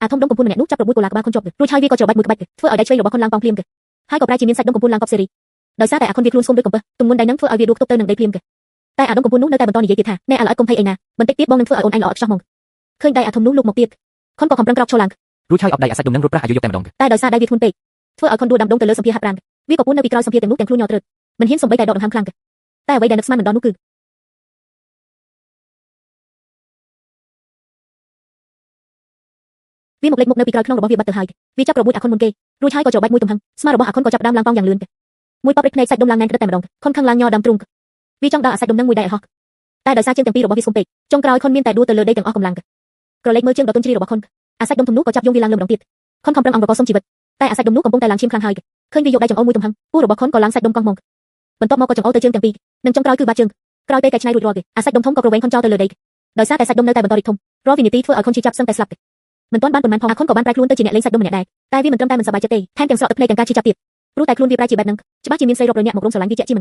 អាធំដុំកំពូលម្នាក់នោះចាប់ប្រមួយកូឡាក្បាលខុនជាប់រួចហើយវាក៏ច្របាច់មួយក្បាច់ធ្វើឲ្យដៃឆ្វេងរបស់ខុនឡើងប៉ោងភ្លាមហើយក៏ប្រែជាមានសាច់ដុំកំពូលឡើងកប់សេរីដោយសារតែអាខុនវាខ្លួនស្គមដូចកំពឹសទម្ងន់ដៃនឹងធ្វើឲ្យវាដួលខ្ទប់ទៅនឹងដីភ្លាមតែអាដុំកំពូលនោះនៅតែបន្តនិយាយទៀតថាណែអាល្អិតកុំភ័យអីណាបន្តិចទៀតបងនឹងធ្វើឲ្យអូនឯងល្អឥតខ្ចោះហ្មងឃើញដៃអាធំនោះលុកមកទៀតខុនក៏ខំប្រឹងក្រោកឈរឡើង រួចហើយអបដៃអាសាច់ដុំនឹងរត់ប្រាស់អាយុយកតែម្ដង តែដោយសារដៃវាធ្ងន់ពេកធ្វើឲ្យខុនដួលដាំដុងទៅលើសម្ភារហាត់ប្រាណវាក៏ពួននៅពីក្រោយសម្ភារទាំងនោះទាំងខ្លួនញ័រទ្រើកមិនហ៊ានសំបីតែដកដង្ហើមខ្លាំងតែអ្វីដែលនឹកស្មានមិនដល់នោះគឺវាមកលេចមុខនៅពីក្រោយខ្នងរបស់វាបាត់ទៅហើយវាចាប់របួចអាខុនមុនគេរួចហើយក៏ច្របាច់មួយទំហឹងស្មារបស់អាខុនក៏ចាប់ផ្ដើមឡើងប៉ោងយ៉ាងលឿនមួយប៉បរិចភ្នែកសាច់ដុំឡើងណែនក្តិតតែម្ដងខុនខឹងឡើងញ័រដើមទ្រូងវាចង់ដើរអាសាច់ដុំនឹងមួយដៃឲ្យហោះតែដោយសារជើងទាំងពីររបស់វាស្គមពេកចុងក្រោយខុនមានតែដួលទៅលើដីទាំងអស់កម្លាំងក្រឡេកមើលជើងដ៏ទន់ជ្រាយរបស់ខុនអាសាច់ដុំធំនោះក៏ចាប់យងវាឡើងលើម្ដងទៀតខុនខំប្រឹងអង្វរកសុំជីវិតតែអាសាច់ដុំនោះកំពុងតែឡើងឈាមខ្លាំងហើយឃើញវាយកដៃចង្អុលមួយទំហឹងពោះរបស់ខុនក៏ឡើងសាច់ដុំកោះមកបន្ទាប់មកក៏ចង្អុលទៅជើងទាំងពីរនិងចុងក្រោយគឺបាតជើងក្រោយពេលកែច្នៃរួចរាល់អាសាច់ដុំធំក៏ក្រវែងខុនចោលទៅលើដីដោយសារតែសាច់ដុំនៅតែបន្តរីកធំរាល់វិនាទីធ្វើឲ្យខុនឈឺចាប់សឹងតែស្លាប់មិនទាន់បានប៉ុន្មានផងអាខុនក៏បានប្រែខ្លួនទៅជាអ្នកលេងសាច់ដុំម្នាក់ដែរតែវាមិនត្រឹមតែមិនសប្បាយចិត្តទេថែមទាំងស្រក់ទឹកភ្នែកទាំងការឈឺចាប់ទៀតព្រោះតែខ្លួនវាប្រែជាបែបហ្នឹងច្បាស់ជាមានស្រីរាប់រយនាក់មករុំស្រឡាញ់វាជាក់ជាមិនខាន។